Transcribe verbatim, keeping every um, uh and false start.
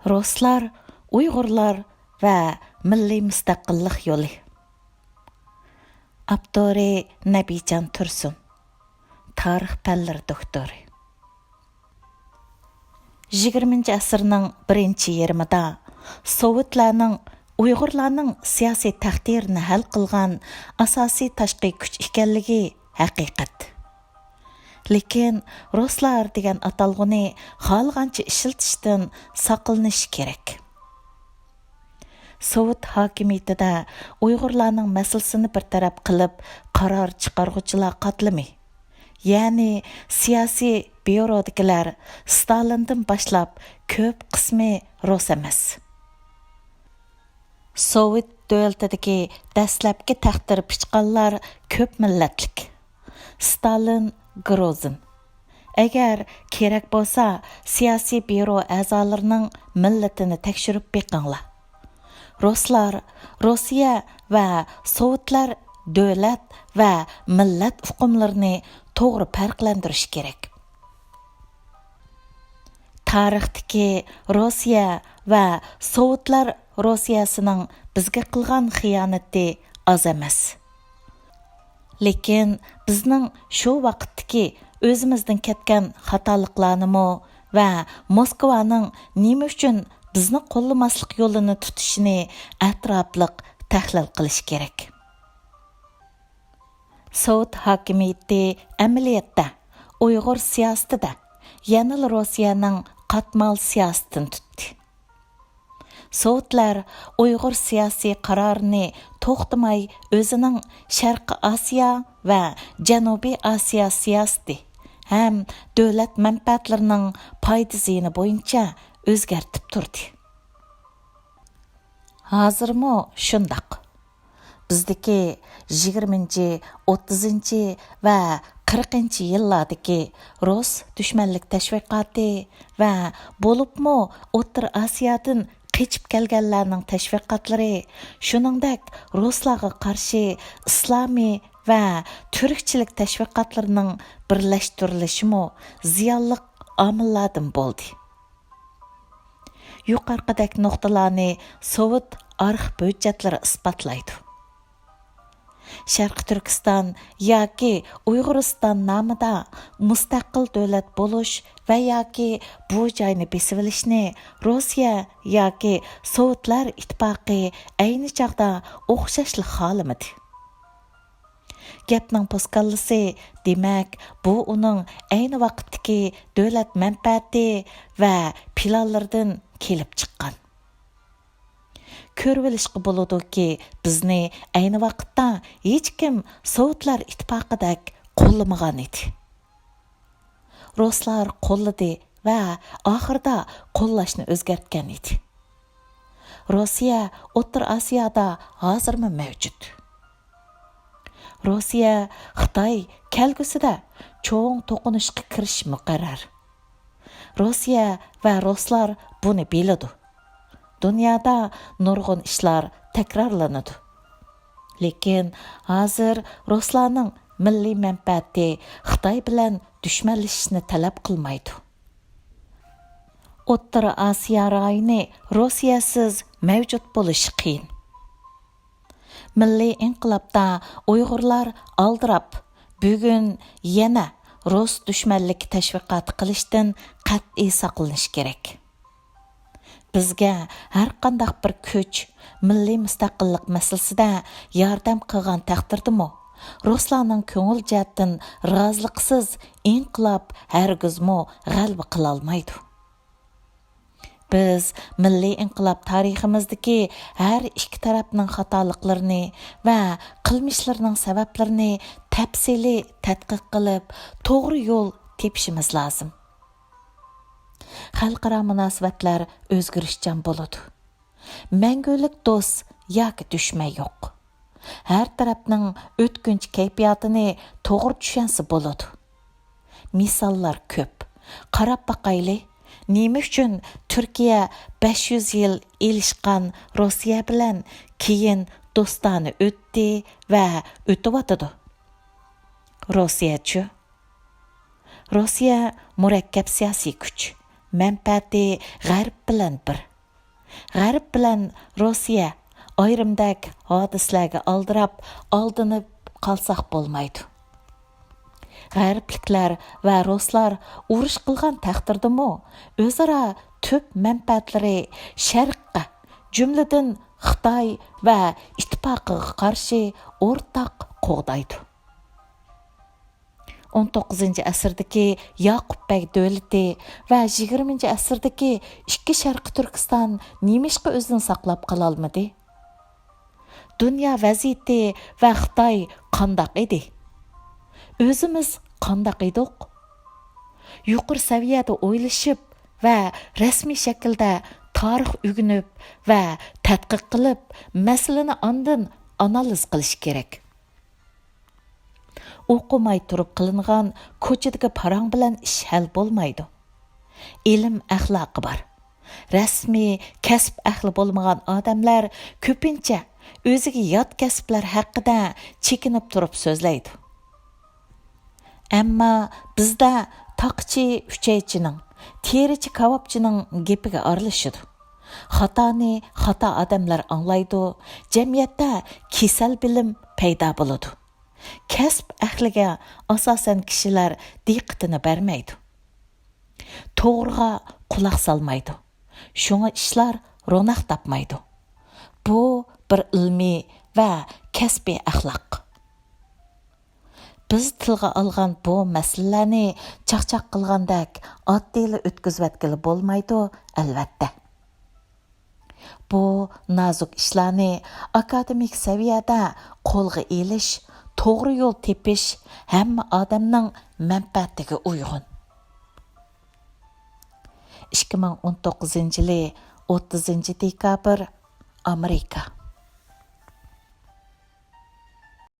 رۇسلار، ئۇيغۇرلار ۋە مىللىي مۇستەقىللىق يولى. ئاپتورى: نەبىجان تۇرسۇن. تارىخ پەنلىرى دوكتورى. يىگىرمىنچى ئەسىرنىڭ بىرىنچى يېرىمىدا سوۋېتلارنىڭ ئۇيغۇرلارنىڭ سىياسىي تەقدىرىنى ھەل قىلغان ئاساسىي تاشقى كۈچ ئىكەنلىكى ھەقىقەت. لېكىن رۇسلار دېگەن ئاتالغۇنى خالىغانچە ئىشلىتىشتىن ساقلىنىش كېرەك. سوۋېت ھاكىمىيىتىدە ئۇيغۇرلارنىڭ مەسىلىسىنى بىر تەرەپ قىلىپ قارار چىقارغۇچىلار قاتلىمى، يەنى سىياسىي بيۇرودىكىلەر ستالىندىن باشلاپ كۆپ قىسمى رۇس ئەمەس. سوۋېت دۆلىتىدىكى دەسلەپكى تەقدىر پىچقانلار كۆپ مىللەتلىك. ستالىن، گروزىن. ئەگەر كېرەك بولسا، سىياسىي بيۇرو ئەزالىرىنىڭ مىللىتىنى تەكشۈرۈپ بېقىڭلار. رۇسلار، روسىيە ۋە سوۋېتلار دۆلەت ۋە مىللەت ئۇقۇملىرىنى توغرا پەرقلەندۈرۈش كېرەك. تارىختىكى روسىيە ۋە سوۋېتلار روسىيەسىنىڭ بىزگە قىلغان خىيانىتى ئاز ئەمەس. لېكىن بىزنىڭ شۇ ۋاقىتتىكى ئۆزىمىزدىن كەتكەن خاتالىقلارنىمۇ ۋە موسكۋانىڭ نېمە ئۈچۈن بىزنى قوللىماسلىق يولىنى تۇتۇشىنى ئەتراپلىق تەھلىل قىلىش كېرەك. سوۋېت ھاكىمىيىتى ئەمەلىيەتتە ئۇيغۇر سىياسىتىدە يەنىلا روسىيەنىڭ قاتمال سىياسىتىنى تۇتتى. سوۋېتلار ئۇيغۇر سىياسىي قارارىنى توختىماي ئۆزىنىڭ شەرقىي ئاسىيا ۋە جەنۇبىي ئاسىيا سىياسىتى ھەم دۆلەت مەنپەئەتلىرىنىڭ پايدا زىيىنى بويىچە ئۆزگەرتىپ تۇردى. ھازىرمۇ شۇنداق. بىزدىكى يىگىرمىنچى، ئوتتۇزىنچى ۋە قىرىقىنچى يىللاردىكى رۇس دۈشمەنلىك تەشۋىقاتى ۋە بولۇپمۇ ئوتتۇرا ئاسىيادىن قېچىپ كەلگەنلەرنىڭ تەشۋىقاتلىرى، شۇنىڭدەك رۇسلارغا قارشى ئىسلامىي ۋە تۈركچىلىك تەشۋىقاتلىرىنىڭ بىرلەشتۈرۈلۈشىمۇ زىيانلىق ئامىللاردىن بولدى. يۇقىرىقىدەك نۇقتىلارنى سوۋېت ئارخىپ ھۆججەتلىرى ئىسپاتلايدۇ. شەرقىي تۈركىستان ياكى ئۇيغۇرىستان نامىدا مۇستەقىل دۆلەت بولۇش ۋە ياكى بۇ جاينى بېسىۋېلىشنى روسىيە ياكى سوۋېتلار ئىتتىپاقى ئەينى چاغدا ئوخشاشلا خالىمىدى. گەپنىڭ پوسكاللىسى، دېمەك، بۇ ئۇنىڭ ئەينى ۋاقىتتىكى دۆلەت مەنپەئەتى ۋە پىلانلىرىدىن كېلىپ چىققان. كۆرۈۋېلىشقا بولىدۇكى، بىزنى ئەينى ۋاقىتتا ھېچكىم سوۋېتلار ئىتتىپاقىدەك قوللىمىغان ئىدى. رۇسلار قوللىدى ۋە ئاخىرىدا قوللاشنى ئۆزگەرتكەن ئىدى. روسىيە ئوتتۇرا ئاسىيادا ھازىرمۇ مەۋجۇت. روسىيە، خىتاي كەلگۈسىدە چوڭ توقۇنۇشقا كىرىشى مۇقەررەر. روسىيە ۋە رۇسلار بۇنى بىلىدۇ. دۇنيادا نۇرغۇن ئىشلار تەكرارلىنىدۇ. لېكىن ھازىر رۇسلارنىڭ مىللىي مەنپەئەتى خىتاي بىلەن دۈشمەنلىشىشنى تەلەپ قىلمايدۇ. ئوتتۇرا ئاسىيا رايونى روسىيەسىز مەۋجۇت بولۇشى قىيىن. مىللىي ئىنقىلابتا ئۇيغۇرلار ئالدىراپ، بۈگۈن يەنە رۇس دۈشمەنلىكى تەشۋىقاتى قىلىشتىن قەتئىي ساقلىنىش كېرەك. بىزگە ھەرقانداق بىر كۈچ مىللىي مۇستەقىللىق مەسىلىسىدە ياردەم قىلغان تەقدىردىمۇ، رۇسلارنىڭ كۆڭۈل جەھەتتىن رازىلىقسىز ئىنقىلاب ھەرگىزمۇ غەلىبە قىلالمايدۇ. بىز مىللىي ئىنقىلاب تارىخىمىزدىكى ھەر ئىككى تەرەپنىڭ خاتالىقلىرىنى ۋە قىلمىشلىرىنىڭ سەۋەبلىرىنى تەپسىلىي تەتقىق قىلىپ، توغرا يول تېپىشىمىز لازىم. خەلقئارا مۇناسىۋەتلەر ئۆزگىرىشچان بولىدۇ. مەڭگۈلۈك دوست ياكى دۈشمەن يوق. ھەر تەرەپنىڭ ئۆتكۈنچى كەيپىياتىنى توغرا چۈشەنسە بولىدۇ. مىساللار كۆپ. قاراپ باقايلى، نېمە ئۈچۈن تۈركىيە بەش يۈز يىل ئېلىشقان روسىيە بىلەن كېيىن دوستانە ئۆتتى ۋە ئۆتۈۋاتىدۇ؟ روسىيەچۇ؟ روسىيە مۇرەككەپ سىياسىي كۈچ، مەنپەئەتى غەرب بىلەن بىر. غەرب بىلەن روسىيە ئايرىمدەك ھادىسىلەرگە ئالدىراپ، ئالدىنىپ قالساق بولمايدۇ. غەربلىكلەر ۋە رۇسلار ئۇرۇش قىلغان تەقدىردىمۇ، ئۆزئارا تۈپ مەنپەئەتلىرى شەرققە، جۈملىدىن خىتاي ۋە ئىتتىپاقىغا قارشى ئورتاق قوغدايدۇ. ئون توققۇزىنچى ئەسىردىكى ياقۇپ بەگ دۆلىتى ۋە يىگىرمىنچى ئەسىردىكى ئىككى شەرقىي تۈركىستان نېمىشقا ئۆزىنى ساقلاپ قالالمىدى؟ دۇنيا ۋەزىيىتى ۋە خىتاي قانداق ئىدى؟ ئۆزىمىز قانداق ئىدۇق؟ يۇقىرى سەۋىيەدە ئويلىشىپ ۋە رەسمىي شەكىلدە تارىخ ئۆگىنىپ ۋە تەتقىق قىلىپ، مەسىلىنى ئاندىن ئانالىز قىلىش كېرەك. ئوقۇماي تۇرۇپ قىلىنغان كوچىدىكى پاراڭ بىلەن ئىش ھەل بولمايدۇ. ئىلىم ئەخلاقى بار، رەسمىي كەسىپ ئەھلى بولمىغان ئادەملەر كۆپىنچە ئۆزىگە يات كەسىپلەر ھەققىدە چېكىنىپ تۇرۇپ سۆزلەيدۇ. ئەمما بىزدە تاقىچى ئۈچەيچىنىڭ، تېرىچى كاۋاپچىنىڭ گېپىگە ئارىلىشىدۇ. خاتانى خاتا ئادەملەر ئاڭلايدۇ، جەمئىيەتتە كېسەل بىلىم پەيدا بولىدۇ. كەسىپ ئەھلىگە ئاساسەن كىشىلەر دىققىتىنى بەرمەيدۇ. توغرىغا قۇلاق سالمايدۇ. شۇڭا ئىشلار روناق تاپمايدۇ. بۇ بىر ئىلمىي ۋە كەسپىي ئەخلاق. بىز تىلغا ئالغان بۇ مەسىلىلەرنى چاقچاق قىلغاندەك ئاددىيلا ئۆتكۈزۈۋەتكىلى بولمايدۇ، ئەلۋەتتە. بۇ نازۇك ئىشلارنى ئاكادېمىك سەۋىيەدە قولغا ئېلىش، توغرا يول تېپىش ھەممە ئادەمنىڭ مەنپەئەتىگە ئۇيغۇن. ئىككى مىڭ ئون توققۇزىنچى يىلى ئوتتۇزىنچى دېكابىر، ئامېرىكا.